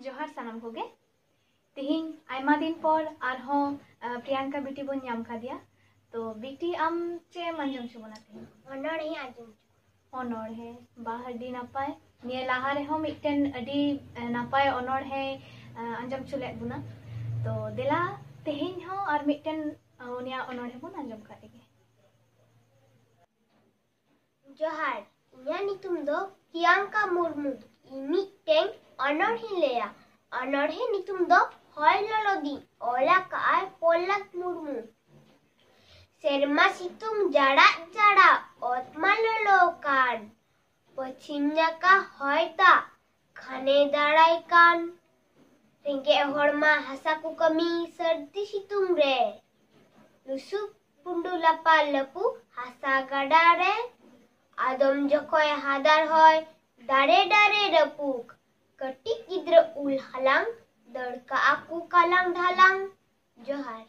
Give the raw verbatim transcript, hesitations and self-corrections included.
ᱡᱚᱦᱟᱨ ᱥᱟᱱᱟᱢ ᱠᱚᱜᱮ᱾ ᱛᱮᱦᱮᱧ ᱟᱭᱢᱟ ᱫᱤᱱ ᱯᱚᱨ ᱟᱨᱦᱚᱸ ᱟᱸ, ᱯᱨᱤᱭᱟᱝᱠᱟ ᱵᱤᱴᱤ ᱵᱚᱱ ᱧᱟᱢ ᱠᱟᱫᱮᱭᱟ᱾ ᱛᱚ ᱵᱤᱴᱤ, ᱟᱢ ᱪᱮᱫ ᱮᱢ ᱟᱸᱡᱚᱢ ᱦᱚᱪᱚ ᱵᱚᱱᱟ ᱛᱮᱦᱮᱧ? ᱚᱱᱚᱬᱦᱮ ᱟᱸᱡᱚᱢ ᱦᱚᱪᱚ᱾ ᱚᱱᱚᱬᱦᱮ, ᱵᱟᱦ, ᱟᱹᱰᱤ ᱱᱟᱯᱟᱭ᱾ ᱱᱤᱭᱟᱹ ᱞᱟᱦᱟ ᱨᱮᱦᱚᱸ ᱢᱤᱫᱴᱮᱱ ᱟᱹᱰᱤ ᱟᱸ, ᱱᱟᱯᱟᱭ ᱚᱱᱚᱬᱦᱮ ᱟᱸ, ᱟᱸᱡᱚᱢ ᱦᱚᱪᱚ ᱞᱮᱫ ᱵᱚᱱᱟ᱾ ᱛᱚ ᱫᱮᱞᱟ, ᱛᱮᱦᱮᱧ ᱦᱚᱸ ᱟᱨ ᱢᱤᱫᱴᱮᱱ ᱟᱸ, ᱩᱱᱤᱭᱟᱜ ᱚᱱᱚᱬᱦᱮ ᱵᱚᱱ ᱟᱸᱡᱚᱢ ᱠᱟᱜ ᱞᱮᱜᱮ᱾ ᱡᱚᱦᱟᱨ, ᱤᱧᱟᱹᱜ ᱧᱩᱛᱩᱢ ᱫᱚ ᱯᱨᱤᱭᱟᱝᱠᱟ ᱢᱩᱨᱢᱩ᱾ ᱤᱧ ᱢᱤᱫᱴᱮᱱ ᱚᱱᱚᱬᱦᱮᱧ ᱞᱟᱹᱭᱟ᱾ ᱚᱱᱚᱬᱦᱮ ᱧᱩᱛᱩᱢ ᱫᱚ ᱦᱚᱭ ᱞᱚᱞᱚ ᱫᱤᱱ, ᱚᱞ ᱟᱠᱟᱫᱼᱟᱭ ᱯᱚᱞᱞᱟᱠ ᱢᱩᱨᱢᱩ᱾ ᱥᱮᱨᱢᱟ ᱥᱤᱛᱩᱝ ᱡᱟᱲᱟᱜ ᱡᱟᱲᱟᱜ, ᱚᱛ ᱢᱟ ᱞᱚᱞᱚ ᱠᱟᱱ᱾ ᱯᱚᱪᱷᱤᱢ ᱱᱟᱠᱷᱟ ᱦᱚᱭ ᱫᱟᱜ ᱜᱷᱟᱱᱮ ᱫᱟᱨᱟᱭ ᱠᱟᱱ᱾ ᱨᱮᱸᱜᱮᱡ ᱦᱚᱲ ᱢᱟ ᱦᱟᱥᱟ ᱠᱚ ᱠᱟᱹᱢᱤ ᱥᱟᱹᱨᱫᱤ ᱥᱤᱛᱩᱝ ᱨᱮ᱾ ᱞᱩᱥᱩ ᱯᱩᱸᱰᱩ ᱞᱟᱯᱟ ᱞᱟᱹᱯᱩ ᱦᱟᱥᱟ ᱜᱟᱰᱟ ᱨᱮ᱾ ᱟᱫᱚᱢ ᱡᱚᱠᱷᱚᱡ ᱦᱟᱫᱟᱨ ᱦᱚᱭ ᱫᱟᱨᱮ ᱰᱟᱨᱮ ᱨᱟᱹᱯᱩᱜ᱾ ᱠᱟᱹᱴᱤᱡ ᱜᱤᱫᱽᱨᱟᱹ ᱩᱞ ᱦᱟᱞᱟᱝ ᱫᱟᱹᱲ ᱠᱟᱜᱼᱟ ᱠᱚ ᱠᱟᱞᱟᱝ ᱰᱷᱟᱞᱟᱝ᱾ ᱡᱚᱦᱟᱨ᱾